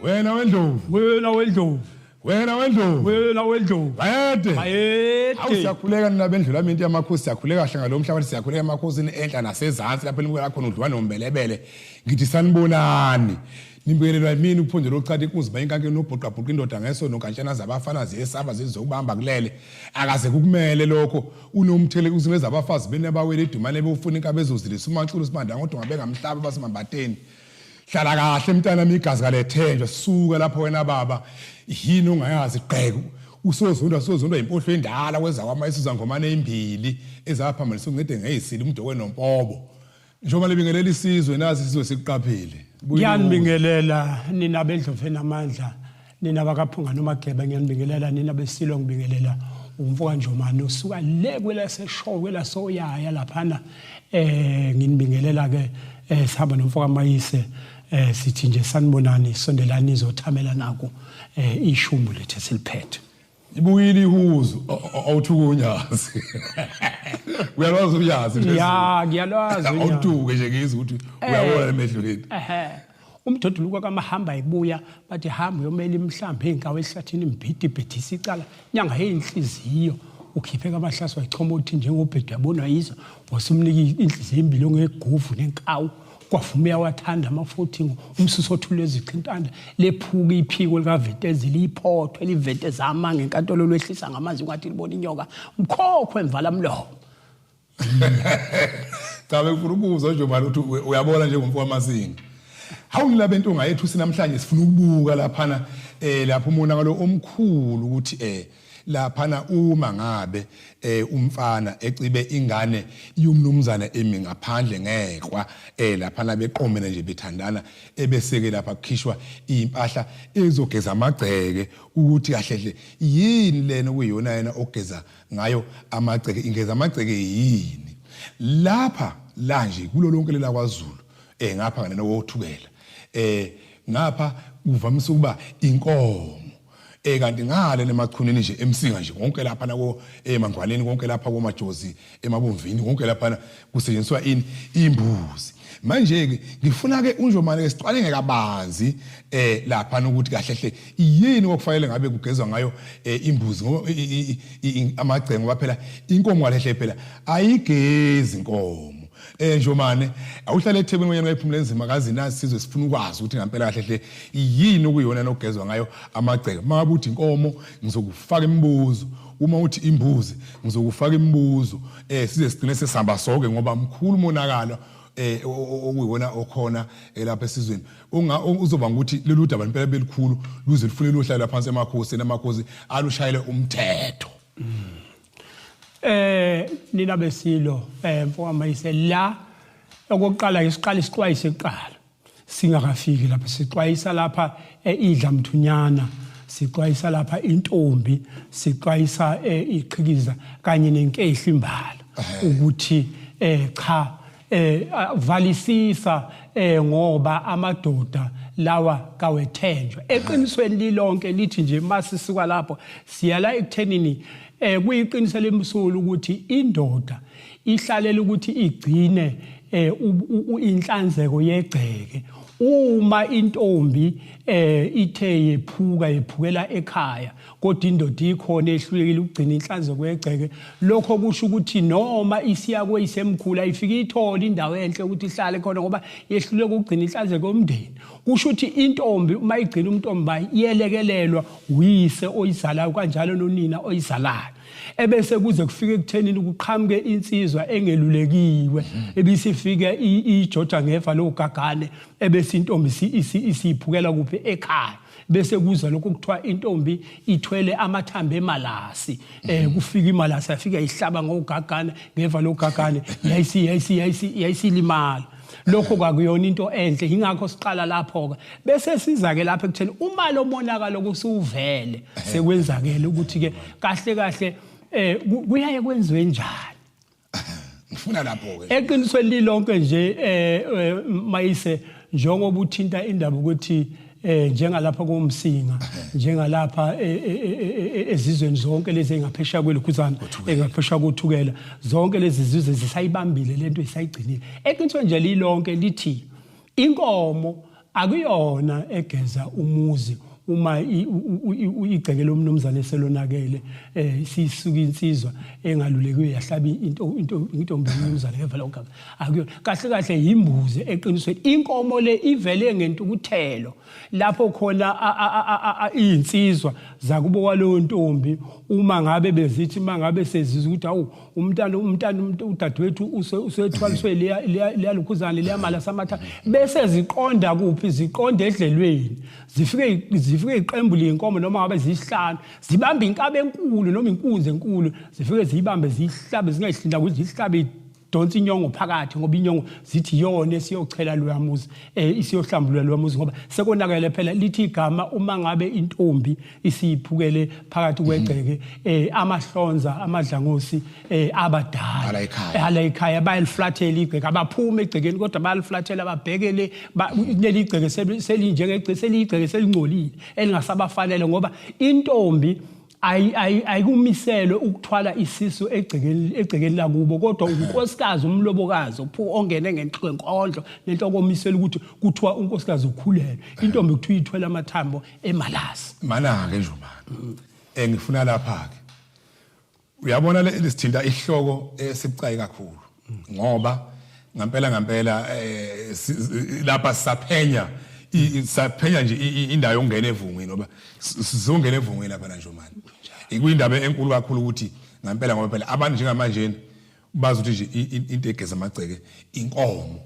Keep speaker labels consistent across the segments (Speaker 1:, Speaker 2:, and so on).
Speaker 1: Wena wendlovu.
Speaker 2: Wena wendlovu.
Speaker 1: Wena wendlovu.
Speaker 2: Wena wendlovu.
Speaker 1: Bayede.
Speaker 2: Bayede.
Speaker 1: Awu siyakhuleka nina bendlula minti yamakhosi, siyakhuleka kahle ngalo mhlaba, siyakhuleka emakhosini enhla nasezansi lapho enibukela khona udliwa nombelebele. Ngithi sanibonani. Nibukelelwa yimina uphunde lochatha inkunzi bayinkanke nobhuqabhuqa indoda ngeso nonkantshana zabafana ziyesaba zizokubamba kulele. Akaze kukumele lokho unomthele kuzineza abafazi beni abawele idumane bewufuna inkabe ezozilisa umanxulu sibanda ngodonga bengamhlaba basemambateni. Hlala kahle mntanami, igazi kalethenjwa. Suka lapho wena baba, yini ongayazi gqeke usozondwa usozondwa impohlo endala kwezakwama ngomane ezimbili ezaphambanisa uncede ngeyisile umdokwe nompobo. Njengoba libingelela isizwe, nasi isizwe sikuqaphile.
Speaker 2: Ngiyanibingelela nina bendlovu enamandla, nina bakaphunga nomageba, ngiyanibingelela nina besilo, ngibingelela umfoka Njomane usuka le kwelaseshowe kwelasoyaya laphana. Nginibingelela ke sihamba nomfoka Mayise, sithi nje sanibonani, sondelani izothamela naku ishumbu lethu esiliphethe.
Speaker 1: Ibuyile ihuzu awuthuka unyazi. Uyalwazi unyazi nje.
Speaker 2: Ya, ngiyalwazi unyazi.
Speaker 1: Awuthuke nje ngizwe ukuthi uyabona emehlweni.
Speaker 2: Ehhe. Umdoduluka kamahamba ibuya bathi hamba uyomela imhlambi einkawu ehlathini imbhidi ibhidisa icala nyanga yeinhliziyo ukhiphe kabahlasi wayichoma uthi njengobhedu yabonwa yizo wasumnika inhliziyo imbilo ngeguvu nenkawu kwavuma uyawathanda amafuthingo umsuso othule ezichintanda lephuka iphiko likavetezi liyiphothwe liveteza amanga enkantolo lwehlisa ngamanzi ungathi libona inyoka mkhokho emvala mlomo.
Speaker 1: Cha, bengifuna ukuzwa nje manje ukuthi uyabona njengomfo wamazinga. Hawu nina bentunga yethu, sinamhlanje sifuna ukubuka laphana lapho umonakalo omkhulu ukuthi laphana uma ngabe umfana ecibe ingane yomnumzana emi ngaphandle ngekwa laphana beqomene nje bethandana, ebeseke lapha kukhishwa impahla ezogeza amagceke, ukuthi kahle hle yini lena okuyiyona yena ogeza ngayo amagceke, ingeza amagceke yini lapha la nje kulo lonke lela kwaZulu ngapha nganeno kothukela ngapha kuvamise ukuba inkomo, kanti ngale nemachunini nje emsinga nje konke lapha nako emangwaneni konke lapha komajozi emabomvini konke lapha kusetshenziswa ini imbuzi. Manje ke ngifuna ke unjomane ke sicwaninge kabanzi lapha ukuthi kahle hle yini okufanele ngabe kugezwa ngayo imbuzi ngoba amagceke, ngoba phela inkomo kahle hle phela ayigezi inkomo. Njomane awuhlale eThekwini wena uyayiphumula enzima kazi nasi sizwe sifuna ukwazi ukuthi ngempela kahle hle yini okuyona nokugezwa ngayo amagceke. Mangabe uthi inkomo ngizokufaka imibuzo, uma uthi imbuzi ngizokufaka imibuzo, size sigcine sesihamba sonke ngoba mkhulu umonakalo okuyiwona okhona lapha esizweni. Uzoba ukuthi lolu daba impela belikhulu luze lufune luhlala phansi emakhosini, amakhosi alushayele umthetho.
Speaker 2: Nina besilo mfoka Mayise, la okokuqala isiqala isixwayise kuqala singakafiki lapha, sixwayisa lapha idla mthunyana, sixwayisa lapha intombi, sixwayisa iqhikiza kanye nenkehli imbala ukuthi cha valisisa ngoba amadoda lawa kawethenjwa. Eqinisweni lilonke lithi nje masisuka lapho siyala ekuthenini kuyiqiniso lemsulu ukuthi indoda ihlalela ukuthi igcine inhlanzeko yegceke. Uma intombi ithe yephuka yephukela ekhaya kodwa indoda ikhona ehlulekile ukugcina inhlanzeko yegceke, lokho kusho ukuthi noma isiya kweyisemkhulu ayifike ithole indawo enhle ukuthi ihlale khona ngoba yehluleka ukugcina inhlanzeko yomndeni. Kusho ukuthi intombi uma igcina umntombi bayo iyelekelelwa uyise oyizalayo kanjalo nonina oyizalayo, ebese kuze kufike ekuthenini kuqhamuke insizwa engelulekiwe ebisifike ijoja ngefa logagane, ebese intombi isiphukela kuphi ekhaya, bese kuza lokho kuthiwa intombi ithwele amathambo emalasi. Kufika imalasi yafika ihlaba ngogagane ngeva logagane yayisi yayisi yayisi yayisilimala. Lokho kwakuyona into enhle, ingakho siqala lapho ke bese siza ke lapha ekutheni uma lo monakalo kusuvele sekwenzakele ukuthi ke kahle kahle kuyaye kwenziwe njani.
Speaker 1: Ngifuna lapho ke
Speaker 2: eqinisweni lilonke nje Mayise, njengoba uthinta indaba ukuthi njengalapha komsinga, njengalapha ezizweni zonke lezi engaphesheya kwelukhuzana engaphesheya kothukela, zonke lezi zizwe zisayibambile lento, isayigcinile. Eqinisweni nje lilonke lithi inkomo Akuyona egeza umuzi uma igceke lomnumzane eselonakele, sisuka insizwa engalulekiwe yahlaba into into intombi yomnumzane ngevela ugaga. Akuyona kahle kahle, yimbuzi eqinisweni. Inkomo le ivele ngentukuthelo lapho khona izinsizwa zakubo kwaleyo ntombi, uma ngabe bezithi, uma ngabe sezizwa ukuthi awu, umntana udadewethu usethwaliswe leya lukhuzane leyamala samatha, bese ziqonda kuphi? Ziqonda edlelweni. Zifike iqembu leyinkomo noma ngabe zisihlanu, zibambe inkabe enkulu noma inkunzi enkulu, zifike ziyibambe, ziyihlabe, zingayihlinda ukuthi ziyihlabe, donsa inyongo phakathi, ngoba inyongo zithi yona esiyochela loya muzi, isiyohlambulula loya muzi, ngoba sekonakele phela. Lithi igama, uma ngabe intombi isiyiphukele phakathi kwegceke, amahlonza amadlangosi abadala
Speaker 1: Ala ekhaya.
Speaker 2: Ala ekhaya bayaliflathela igceke. Abaphuma egcekeni, kodwa bayaliflathela, babhekele leli gceke selinjengegceke, seliyigceke selingcolile elingasabafanele, ngoba intombi ayikumiselwe ukuthwala isisu egcekeni lakubo, kodwa unkosikazi, umlobokazi ongene ngenkondlo nenhloko omisela ukuthi kuthiwa unkosikazi ukhulelwe. Intombi kuthiwa ithwele amathambo emalasi.
Speaker 1: Mana-ke Njomane, engifuna lapha-ke, uyabona, le lisithinta isihloko esibucayi kakhulu, ngoba ngampela ngampela lapha sisaphenya nje indawo yokungena evungwini, ngoba sizongena evungwini lapha na Njomane. Ikuyindaba enkulu kakhulu ukuthi ngampela, ngoba phela abantu njengamanje bazi ukuthi nje into egeza amagceke inkomo.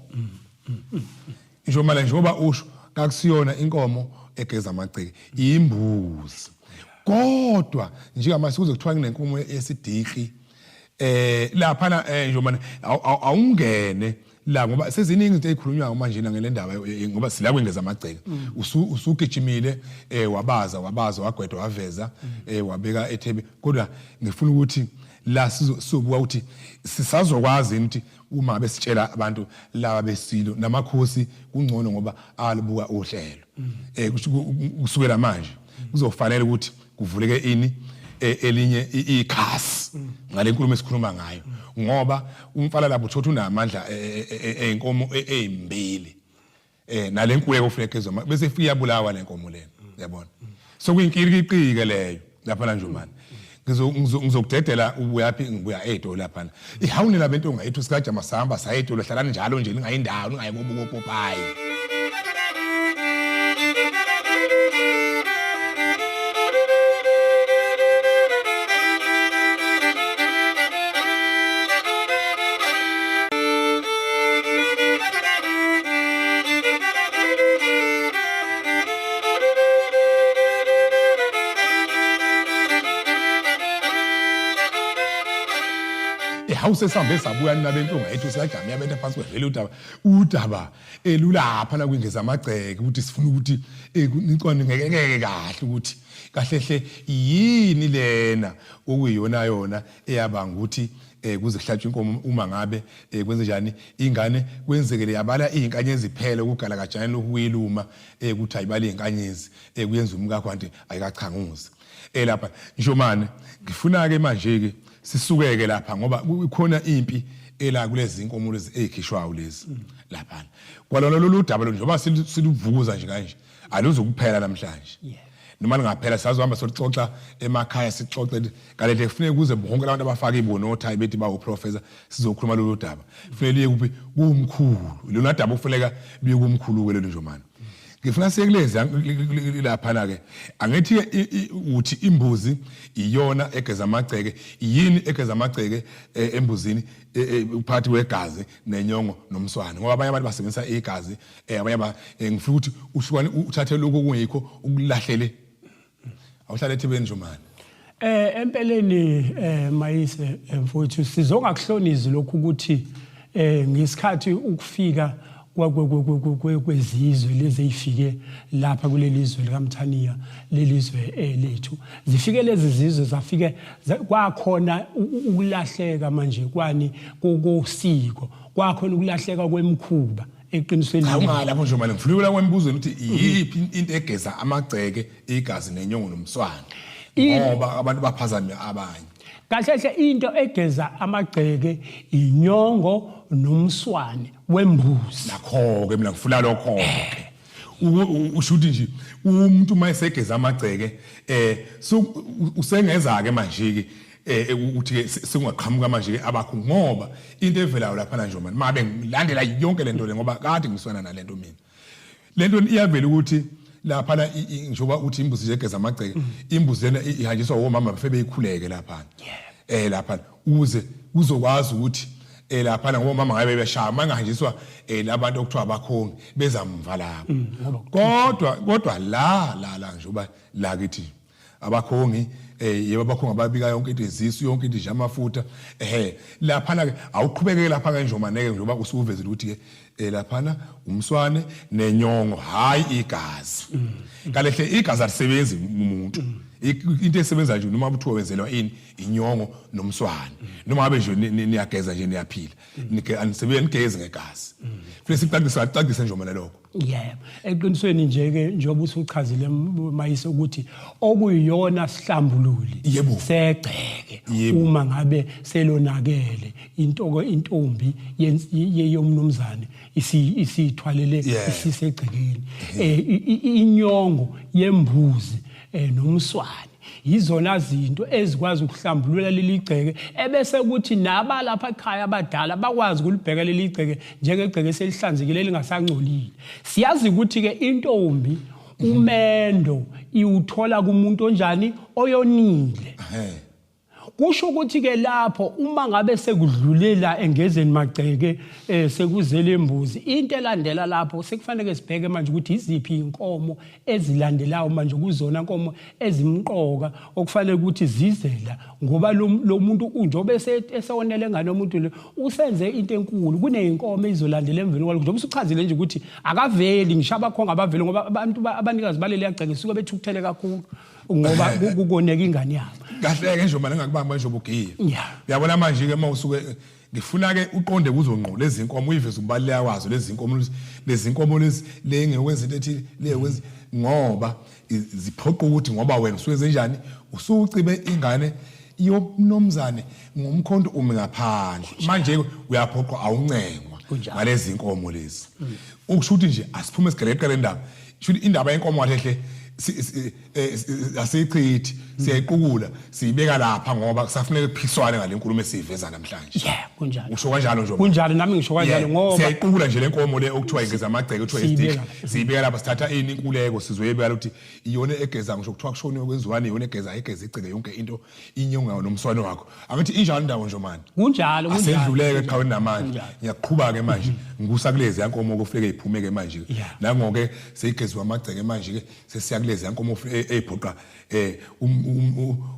Speaker 1: Njomane, njengoba usho, kakusiyona inkomo egeza amagceke, imbuzi. Kodwa njengamanje kuze kuthiwa kunenkomo yesidiki laphana, Njomane, awungene la, ngoba seziningi izinto ezikhulunywayo manje ngale ndaba, ngoba sila kwengeza amagceke. Usugijimile, wabaza, wagwedwa, waveza, wabeka ethebe, kodwa ngifuna ukuthi la sizobuka ukuthi sisazokwazi ukuthi uma besitshela abantu laba besilo namakhosi kungcono, ngoba alibuka uhlelo kusukela manje kuzofanele ukuthi kuvuleke ini elinye ikhasi ngale nkulumo esikhuluma ngayo, ngoba umfana lapho uthothi unamandla eyinkomo ezimbili, nale nkuleko ufuna ezoma, bese ifika iyabulawa le nkomo lena, yabona. So kuyinkirikiqike leyo lapha Njomane. Ngizokudedela. Ubuyaphi? Ngibuya ey'tolo laphana. Ihawunela bentonga yethu, sikajama sihamba saya ey'tolo. Hlalani njalo nje, ningayindawo, ningayi kobukopopayi. Hawu, sesihambe sabuya nina bentonga yethu, sikajama yabetha phansi kwevele udaba elulapha la kwingeza amagceke, ukuthi sifuna ukuthi nicwaningeke kahle ukuthi kahle hle yini lena okuyiyona yona eyabanga ukuthi kuze kuhlatshwe inkomo. Uma ngabe kwenze njani ingane, kwenzekele yabala izinkanyezi phela ukugala kajani lokhu kuyiluma, ukuthi ayibala izinkanyezi, kuyenza umkakho kanti ayikachanguzi lapha. Njomane, ngifuna ke manje ke sisukeke lapha, ngoba kukhona impi ela kulezi inkomo lezi ezikhishwayo lezi lapha. Kwalona lolu daba lo, njengoba siluvukuza nje kanje, aluzukuphela namhlanje. Noma lingaphela, sazohamba solixoxa emakhaya, sixoxe kale. Kufuneka kuze bonke abantu abafaka ibonothayi bethi bawuprofessor, sizokhuluma lolu daba. Kufuneka liye kuphi? Kumkhulu. Lona daba kufuneka liye kumkhulu ke lelo, Njomane. Ngifuna siye kulezi laphana ke. Angithi ke uthi imbuzi iyona egeza amagceke. Yini egeza amagceke embuzini? Uphathi wegazi nenyongo nomswane, ngoba abanye abantu basebenzisa igazi, abanye ngifuna ukuthi uhlukane, uthathe lokho okungekho ukulahlele. Awuhlale ethebeni, Njomane.
Speaker 2: Empeleni mayise, mfowethu, sizongakuhlonizi lokhu ukuthi ngesikhathi ukufika kwezizwe lezi ezifike lapha kuleli zwe likaMthaniya, lelizwe lethu, zifike lezi zizwe, zafike kwakhona ukulahleka manje kwani kosiko, kwakhona ukulahleka kwemikhuba eqinisweni.
Speaker 1: Cha, ungalapho Njomane, ngifuna ukula kwembuzweni ukuthi iyiphi into egeza amagceke, igazi nenyongo nomswane, ngoba abantu baphazame abanye.
Speaker 2: Kahle hle, into egeza amagceke inyongo nomswane wembuzi.
Speaker 1: Nakho-ke mina ngifuna lokho-ke. Usho ukuthi nje umuntu uma esegeza amagceke usengeza ke manje ke ukuthi ke singaqhamuka manje ke abakho, ngoba into evelayo lapha nje manje mabe ngilandela yonke lento le, ngoba kade ngiswana nalento mina. Lento iyavela ukuthi lapha njengoba uthi imbuzi nje egeza amagceke, imbuzi lena ihanjiswa omama bafe beyikhuleke lapha lapha, ukuze kuzokwazi ukuthi lapha ngoba mama ngabe beshaya mangahanjiswa labantu okuthiwa abakhongi bezamva lapho. Kodwa la la la njengoba la kithi abakhongi yebo abakhongi ababika yonke into, izisu yonke into nje, amafutha laphana ke awuqhubeke lapha ke njengoba neke njengoba usuvezile ukuthi ke laphana umswane nenyongo, hayi igazi. Kalehle igazi alisebenzi umuntu, into esebenza nje noma kuthiwa wenzelwa ini, inyongo nomswane, noma ngabe nje niyageza nje niyaphila, anisebenzi nigeze ngegazi. Kufanele sicacise acacise nje mina lokho.
Speaker 2: Yebo, eqinisweni nje ke njengoba usuchazile Mayise ukuthi okuyiyona sihlambululi segceke uma ngabe selonakele intoko intombi yomnumzane isithwalele isisegcekeni, inyongo yembuzi nomswane yizona zinto ezikwazi ukuhlambulula leli gceke, ebese kuthi nabalapha ekhaya abadala bakwazi ukulibheka leli gceke njengegceke eselihlanzekile elingasangcolile. Siyazi ukuthi ke intombi umendo iwuthola kumuntu onjani, oyonile. Kusho ukuthi ke lapho uma ngabe sekudlulela engezeni magceke sekuzele imbuzi, into elandela lapho sekufanele sibheke manje ukuthi iziphi inkomo ezilandelayo manje kuzona nkomo ezimqoka okufanele ukuthi zize la, ngoba lo muntu njengoba esewonele ngalo muntu lo usenze into enkulu. Kuneyinkomo ezizolandela emveni kwalokho, njengoba usuchazile nje ukuthi akaveli ngisho abakhonga abaveli, ngoba abantu abanikazi baleli yagceke suke bethukuthele kakhulu ngoba kukoneka ingane yabo.
Speaker 1: Kahle ke nje uma ngingakubamba nje ubugiye. Uyabona manje ke uma usuke ngifuna ke uqonde kuzongqo lezi nkomo, uyiveze ukubaluleka kwazo lezi nkomo, lezi nkomo lezi le ngekwenza into ethile, le ngekwenza, ngoba ziphoqa ukuthi ngoba wena usuwenze njani, usucibe ingane yomnumzane ngomkhonto umi ngaphandle, manje uyaphoqwa awuncengwa ngalezi nkomo lezi. Ukusho ukuthi nje asiphume sigeleqele indaba, shuthi indaba yenkomo kahle hle asiyichithi, siyayiqukula siyibeka lapha ngoba kusafuneka kuphiswane ngale nkulumo esiyiveza namhlanje.
Speaker 2: Yeah, kunjalo.
Speaker 1: Usho kanjalo nje?
Speaker 2: Kunjalo, nami ngisho kanjalo ngoba
Speaker 1: siyayiqukula nje lenkomo le okuthiwa igeza amagceke, okuthiwa istick, siyibeka lapha, sithatha ini inkuleko sizoyibeka ukuthi iyona egeza, ngisho kuthiwa kushoniwe kwenziwani, iyona egeza egeza igceke yonke into, inyongo nomswane wakho. Angithi injalo indawo nje manje?
Speaker 2: Kunjalo,
Speaker 1: kunjalo. Asedluleke eqhaweni namanje, ngiyaqhuba ke manje ngikusa kulezi yankomo kufike iphume ke manje, nangoke seyigeziwa amagceke manje ke sesiya kulezi yankomo eyibhuqa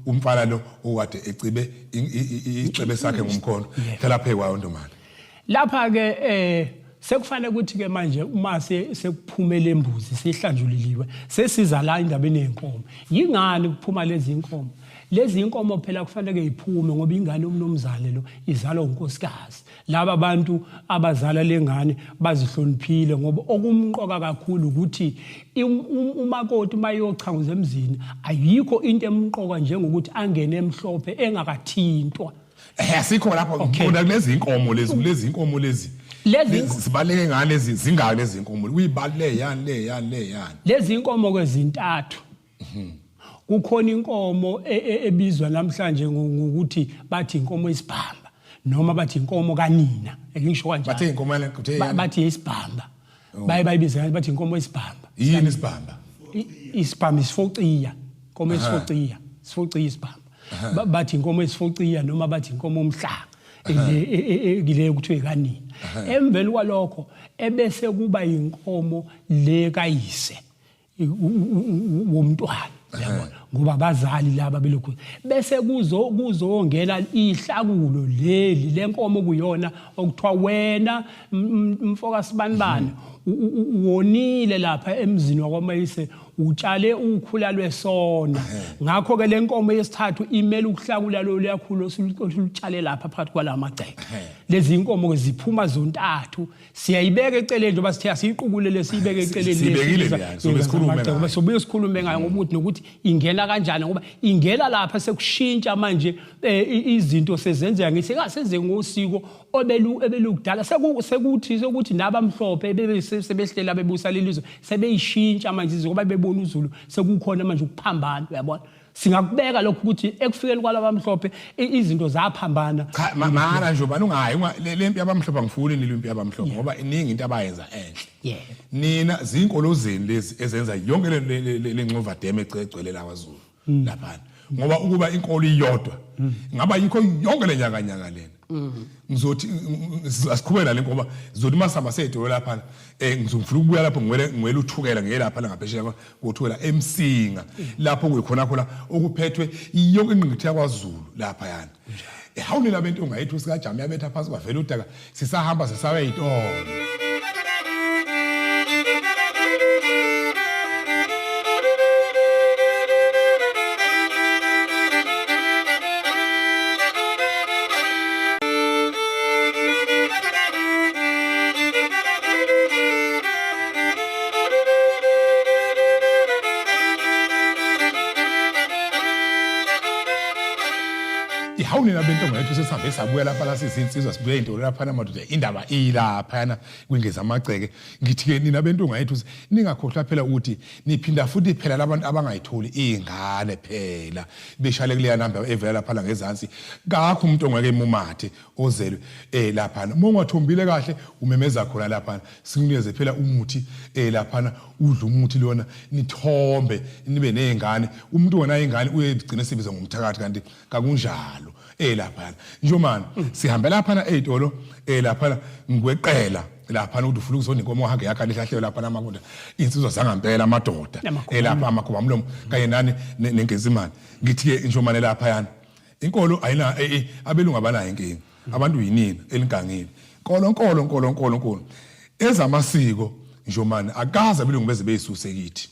Speaker 1: umfana lo okade ecibe icebe sakhe ngomkhono. Hlala phekwayo ntomana.
Speaker 2: Lapha ke sekufanele ukuthi ke manje uma sekuphumele embuzi sihlanjuliliwe, sesiza la indabeni yenkomo. Yingani kuphuma lezi inkomo? Lezi inkomo phela kufanele iphume ngoba ingane yomnumzane lo izalwa unkosikazi. Laba bantu abazala lengane bazihloniphile, ngoba okumqoka kakhulu ukuthi umakoti mayochanguza emzini ayikho into emqoka njengokuthi angene emhlophe engakathintwa.
Speaker 1: Asikho lapho ngibona kulezi inkomo lezi, kulezi inkomo lezi
Speaker 2: lezi
Speaker 1: zibaleke ngani lezi, zingaki lezi inkomo, uyibalule yani le yani le yani?
Speaker 2: Lezi inkomo ke zintathu. Kukhona inkomo ebizwa namhlanje ngokuthi bathi inkomo isibhamba, noma bathi inkomo kanina, ngisho kanjalo.
Speaker 1: Bathi inkomo yani?
Speaker 2: Bathi isibhamba. Baye bayibiza kanjalo, bathi inkomo isibhamba.
Speaker 1: Yini isibhamba?
Speaker 2: Isibhamba isifociya, inkomo isifociya, isifociya isibhamba. Bathi inkomo isifociya noma bathi inkomo omhlanga le kuthiwe kanina. Emveni kwalokho ebese kuba inkomo le kayise womntwana, uyabona, ngoba abazali laba belokhu bese kuzongena ihlakulo leli lenkomo kuyona okuthiwa wena mfoka sibanibani wonile lapha emzini wakwaMayise, utshale ukhula lwesona, ngakho ke lenkomo yesithathu imele ukuhlakula lo liyakhulu osulutshale lapha phakathi kwalamagceke. Lezi inkomo ke ziphuma zontathu, siyayibeka eceleni njengoba sithe asiyiqukule le, siyibeke eceleni.
Speaker 1: Siyibekile leya, sobe sikhulume ngayo.
Speaker 2: Sobuye sikhulume ngayo ngoba ukuthi nokuthi ingena Ingena kanjani? Ngoba ingena lapha sekushintsha manje izinto sezenzeka ngithi ngasenzeki ngosiko obelu ebelukudala sekuthi sekuthi nabamhlophe bebe sebehlela bebusa lelizwe sebeyishintsha manje izinto ngoba bebona uZulu sekukhona manje ukuphambana, uyabona. Singakubeka lokhu ukuthi ekufikeni kwalabamhlophe izinto zaphambana.
Speaker 1: Cha, mana nje ubani ungayi le mpi yabamhlophe, angifuni nilwe impi yabamhlophe ngoba iningi into abayenza enhle. Nina zinkolo zenu lezi ezenza yonke le ncova deme egcwele la kwaZulu laphana, ngoba ukuba inkolo iyodwa ngaba yikho yonke le nyaka nyaka lena. Ngizothi asiqhubeke nale ngoba zizothi masihamba seyedolo laphana, ngizofuna ukubuya lapho ngiwele uThukela, ngiye lapha ngaphesheya koThukela eMsinga lapho kuyikhona khona okuphethwe yonke ingqikithi yakwaZulu lapha yana. Hawu nina bentunga yethu sikaJama yabetha phansi kwavela udaka, sisahamba sisawe yitolo. Hawu nina bentonga yethu, sesihambe sabuya lapha la sizinsizwa, sibuye ey'ntolo laphana madoda, indaba ilaphayana kwingeza amagceke. Ngithi-ke nina bentunga yethu ningakhohlwa phela ukuthi niphinda futhi phela labantu abangayitholi iy'ngane phela beshale kuleya namba evela laphana ngezansi. Kakho umuntu ongeke emumathe ozelwe laphana. Uma ungathombile kahle umemeza khona laphana, sikunikeze phela umuthi laphana, udle umuthi lona nithombe nibe ney'ngane. Umuntu wona ingane uye gcine sibiza ngomthakathi, kanti kakunjalo laphana. Njomani sihambe laphana ey'tolo laphana, ngikweqela laphana ukuthi ufuna ukuzonda inkomo ohange yakhala ihlahlelo laphana amakunda insizwa zangampela amadoda lapha amakhuba mlomo kanye nani nengesimane. Ngithi-ke njomane laphayana inkolo ayina, abelungu abanayo inkinga, abantu yinina elingangile. Nkolo nkolo nkolo nkolo nkolo ezamasiko njomane akaze abelungu beze beyisuse kithi,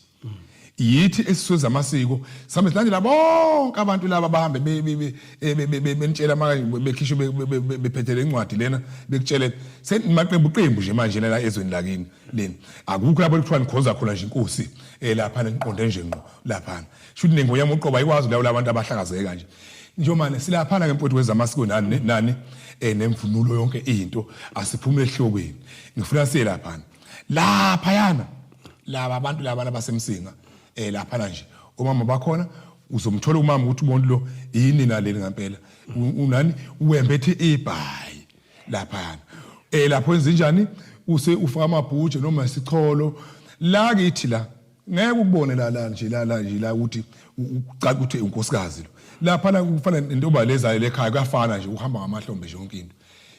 Speaker 1: yithi esiswe zamasiko sambe silandela bonke abantu laba bahambe benitshela bekhishwe bephethele incwadi lena bekutshele senimaqembu qembu nje manje la ezweni lakini leni akukho lapho kuthiwa nikhonza khona nje inkosi lapha niqonde nje ngqo laphana shuthi nengonyama uqoba ayikwazi ulawula abantu abahlakazeke kanje. Njomane silaphana ke mfowethu wezamasiko nani nani nemvunulo yonke into asiphume ehlokweni. Ngifuna siye laphana laphayana laba abantu laba labasemsinga laphana nje umama bakhona uzomthola umama ukuthi ubona lo yini naleli ngempela unani wembethe ibhayi laphana lapho wenza njani use ufaka amabhuje noma isicholo la kithi la ngeke ukubone la la nje la la nje la ukuthi ucaca ukuthi unkosikazi lo laphana kufana nentoba lezayo lekhaya kuyafana nje uhamba ngamahlombe nje yonke into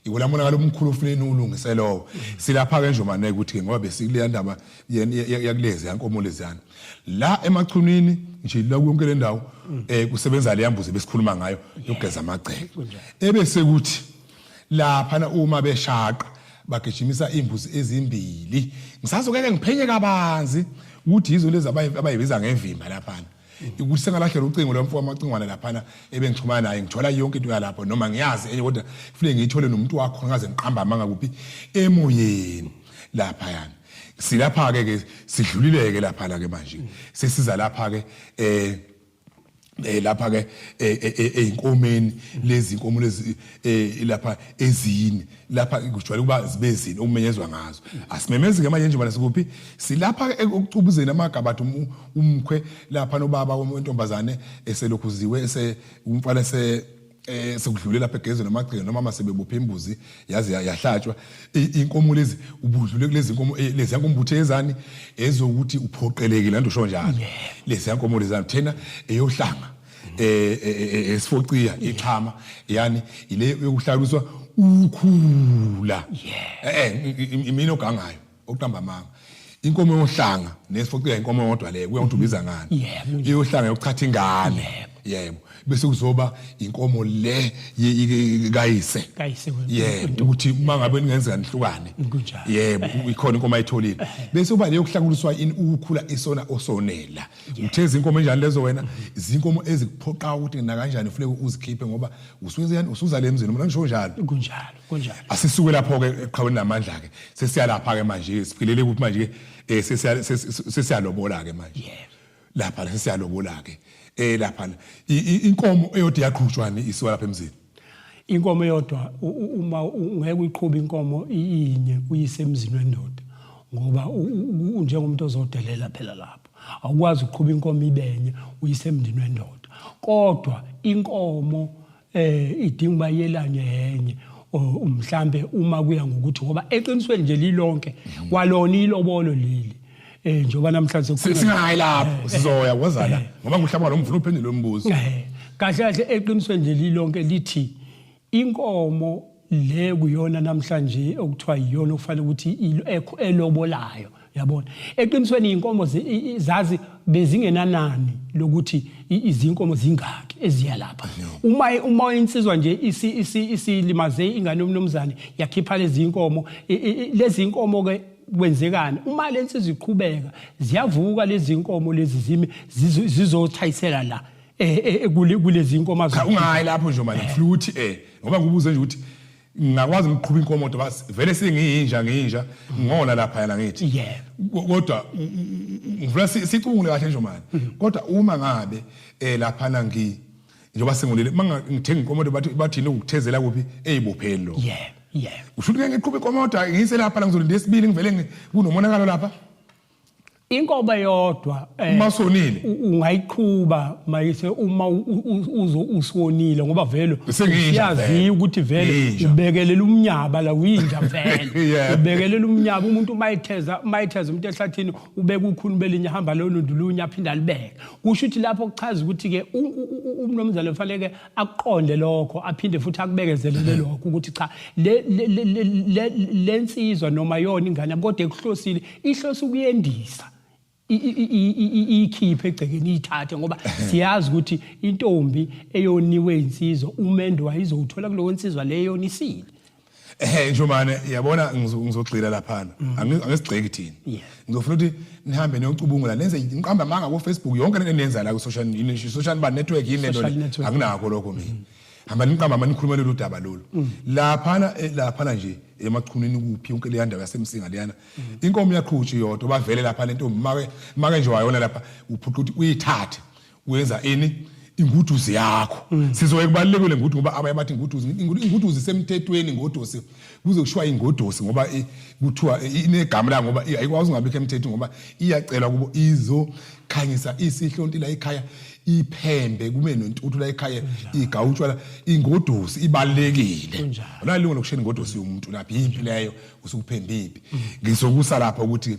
Speaker 1: iwona monakalo omkhulu ofuneni ulungise lowo. Silapha ke nje maneke ukuthi ke ngoba besikuleya ndaba yakulezi yankomo leziyana la emachunini nje la yonke le ndawo kusebenza le yambuzi besikhuluma ngayo yokugeza amagceke, ebese kuthi laphana uma beshaqa bagijimisa imbuzi ezimbili. Ngisazokeke ngiphenye kabanzi ukuthi yizo lezi abayibiza ngevimba laphana ukuthi sengalahlela ucingo lomfo wamacingwane laphana ebengixhumana naye, ngithola yonke into yalapho noma ngiyazi enye kodwa kufanele ngiyithole nomuntu wakho ngaze ngiqamba amanga kuphi emoyeni laphayana. Silapha-ke ke sidlulile-ke laphana-ke manje sesiza lapha-ke lapha ke einkomeni lezi inkomo lezi lapha ezine lapha kujwayele ukuba zibe zine ukumenyezwa ngazo. Asimemezi ke manje njengoba sikuphi silapha ekucubuzeni amagabade umkhwe lapha nobaba wentombazane eselokhuziwe ese umfana ese sekudlule lapha egezweni namagceke noma masebebophe imbuzi yaze yahlatshwa inkomo lezi ubudlule kulezi inkomo lezi yankomo ubuthe ezani ezokuthi uphoqelekile anto usho njalo lezi yankomo lezi thena eyohlanga esifociya ixhama yani ile yokuhlaliswa ukhula imini ogangayo oqamba amanga inkomo yohlanga nesifociya inkomo yodwa leyo kuya ukuthi ubiza ngani iyohlanga yokuchatha ingane yebo bese kuzoba inkomo le kayise yebo ukuthi uma ngabe ningenzeka nihlukane yebo ikhona inkomo ayitholile bese kuba leyo kuhlanganiswa in ukukhula isona osonela uthe izinkomo enjani lezo wena izinkomo ezikuphoqa ukuthi na kanjani ufuneke uzikhiphe ngoba usuyenza usuza le emzini mina ngisho njalo
Speaker 2: kunjalo kunjalo.
Speaker 1: Asisuke lapho ke eqhaweni namandla ke sesiyalapha ke manje siphilele ukuthi manje ke sesiyalobola ke manje.
Speaker 2: Yebo.
Speaker 1: Lapha sesiyalobola ke lapha inkomo eyodwa iyaqhutshwa ni isiwa lapha emzini.
Speaker 2: Inkomo eyodwa uma ungeke uyiqhube inkomo inye uyise emzini wendoda ngoba unjengomuntu ozodelela phela lapho. Awukwazi ukuqhuba inkomo ibenye uyise emndini wendoda. Kodwa inkomo idinga uba yelanywe yenye mhlambe uma kuya ngokuthi ngoba eqinisweni nje lilonke kwalona ilobolo leli njengoba namhlanje
Speaker 1: singayi lapho sizoya wozala ngoba nguhlaba lo mfuna uphendule umbuzo.
Speaker 2: Kahle kahle eqinisweni nje lilonke lithi inkomo le kuyona namhlanje okuthiwa iyona okufanele ukuthi elobolayo, yabona. Eqinisweni inkomo zazi bezingenanani lokuthi izinkomo zingaki eziya lapha. Uma insizwa nje isilimaze ingane yomnumzane yakhipha lezi inkomo, lezi inkomo ke kwenzekani uma lensizwa iqhubeka ziyavuka lezi inkomo lezi zime zizothayisela la kulezi inkomo.
Speaker 1: Cha, ungayi lapho nje manje ngifuna ukuthi ngoba ngikubuze nje ukuthi ngingakwazi ukuqhuba inkomo kodwa vele sengiyinja ngiyinja ngona lapha yana ngithi. Kodwa ngifuna sicubungule kahle nje manje. Kodwa uma ngabe lapha na njengoba sengolile manga ngithenga inkomo bathi ukuthezela kuphi eyibopheni lo. Usho ukuthi ngeke ngiqhube inkomo kodwa ngiyise lapha la ngizolinda esibili ngivele kunomonakalo lapha.
Speaker 2: Inkomo yodwa
Speaker 1: uma sonile
Speaker 2: ungayiqhuba mayise uma uzo usonile ngoba vele uyazi ukuthi vele ubekelela umnyaba la uyinja vele ubekelela umnyaba. Umuntu mayitheza umuntu ehlathini ubeka ukhuni belinye hamba lolundulunya aphinda alibeke. Kusho ukuthi lapho kuchaza ukuthi ke umnomzane ufanele akuqonde lokho aphinde futhi akubekezelele lokho ukuthi cha le lensizwa noma yona ingane kodwa ekuhlosile ihlose ukuyendisa ikhiphe egcekeni iyithathe ngoba siyazi ukuthi intombi eyoniwe insizwa umendo wayizowuthola kulowo nsizwa leyo yonisile.
Speaker 1: Njomane yabona ngizogxila laphana angisigxeki thina. Ngizofuna ukuthi nihambe niyocubungula nenze niqamba amanga ku Facebook yonke lento eniyenza la ku social ba network yini lento anginakho lokho mina. Hamba niqamba ama nikhuluma lolu daba lolu. Laphana laphana nje emachunini kuphi yonke le ndawo yaseMsinga leyana. Inkomo iyaqhutshwa iyodwa bavele lapha lentombi make nje wayona lapha uphuqa ukuthi uyithathe wenza ini inguduzi yakho. Sizoye kubalulekile ngudu ngoba abanye bathi inguduzi inguduzi isemthethweni ingodusi kuze kushiwa ingodusi ngoba kuthiwa inegama la ngoba ayikwazi ungabikho emthethweni ngoba iyacelwa kubo izokhanyisa isihlonti la ekhaya iphembe kube nontuthu la ekhaya igawutshwa la ingodusi ibalulekile. Awunalungelo lokushela ingodusi yomuntu lapha impi leyo usukuphemba impi. Ngizokusa lapha ukuthi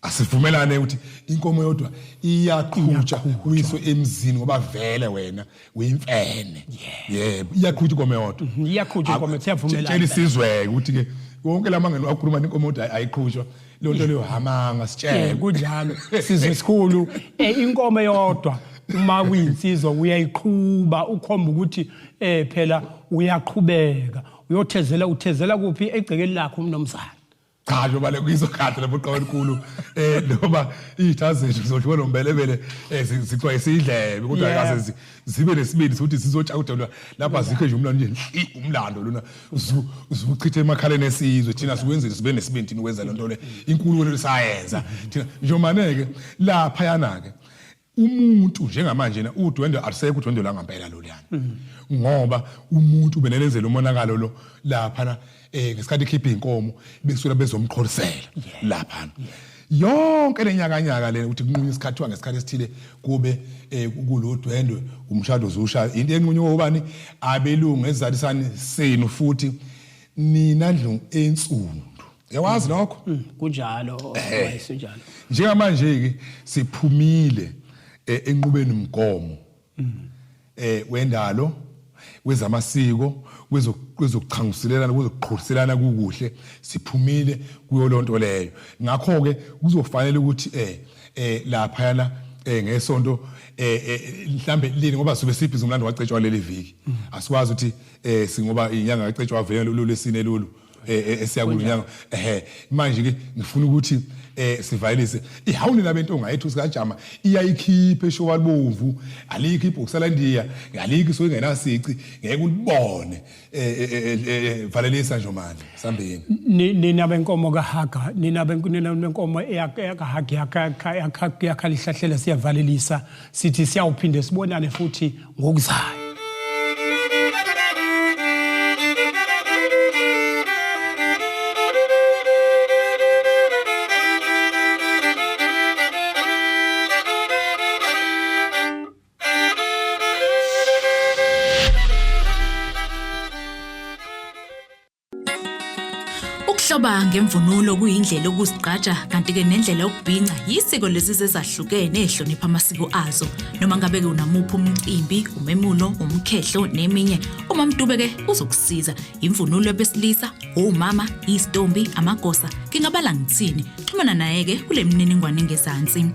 Speaker 1: asivumelane ukuthi inkomo yodwa iyaqhutshwa uyiswe emzini ngoba vele wena uyimfene. Yebo, iyaqhutshwa inkomo yodwa.
Speaker 2: Iyaqhutshwa inkomo, siyavumelana.
Speaker 1: Tshela isizwe ukuthi ke wonke lamangeno akhuluma inkomo yodwa ayiqhutshwa leyo nto leyo hamanga sitshele.
Speaker 2: Kunjalo sizwe esikhulu. Inkomo yodwa uma kuyinsizwa uyayiqhuba ukhomba ukuthi phela uyaqhubeka uyothezela uthezela kuphi egcekeni lakho umnomzana.
Speaker 1: Cha njengoba le kuyizo kade lapho uqhawe elikhulu noma iy'tha zethu zodliwe nombelebele zixwayise indlebe kodwa kaze zibe nesibindi sokuthi zizotshawudelwa lapha zikho nje umlando nje umlando lona uzuchithe emakhaleni esizwe thina sikwenzile sibe nesibindi thina ukwenza lento le inkulu lento sayenza thina njengomaneke lapha yana ke umuntu njengamanje na udwendwe alisekho udwendwe la ngempela lo liyana ngoba umuntu benelenzela umonakalo lo lapha ngesikhathi ikhipha inkomo besuka bezomqholisela lapha yonke lenyakanyaka le ukuthi kunqunywe isikhathi ngesikhathi esithile kube kulodwendwe umshado uzusha into enqunywe ubani abelungu ezalisani senu futhi nina ndlu ensundu yawazi lokho.
Speaker 2: Kunjalo wayesenjalo.
Speaker 1: Njengamanje ke siphumile enqubeni umgomo wendalo wezamasiko kwezokuchanguselana kwezokuqholiselana kukuhle siphumile kuyo lonto leyo. Ngakho ke kuzofanele ukuthi lapha yana ngesonto mhlambe lini ngoba sobe sibhizi umlando wacetshwa leli viki. Asikwazi ukuthi singoba inyanga kacetshwa vele lolu lesine lolu. eh, esiya kulo nyaka. Ehe, manje ke ngifuna ukuthi sivalelise ihawuni labentonga yethu sikajama iyayikhipha eshowa libomvu, alikho ibhokisi landiya, alikho isuke ingenasici, ngeke ulibone. Valelisa nje manje sambeni.
Speaker 2: Nina benkomo kaHaga, nina benkomo eyakaHaga yakhala ihlahlela, siyavalelisa sithi siyawuphinde sibonane futhi ngokuzayo.
Speaker 3: Ukuhloba ngemvunulo kuyindlela yokuzigqaja kanti-ke nendlela yokubhinca yisiko lezizwe ezahlukene ezihlonipha amasiko azo. Noma ngabe-ke unamuphi umcimbi, umemulo, umkhehlo neminye, uMamDube-ke uzokusiza. Imvunulo yabesilisa, omama, izitombi, amagosa, ngingabala ngithini. Xhumana naye-ke kule mininingwane engezansi.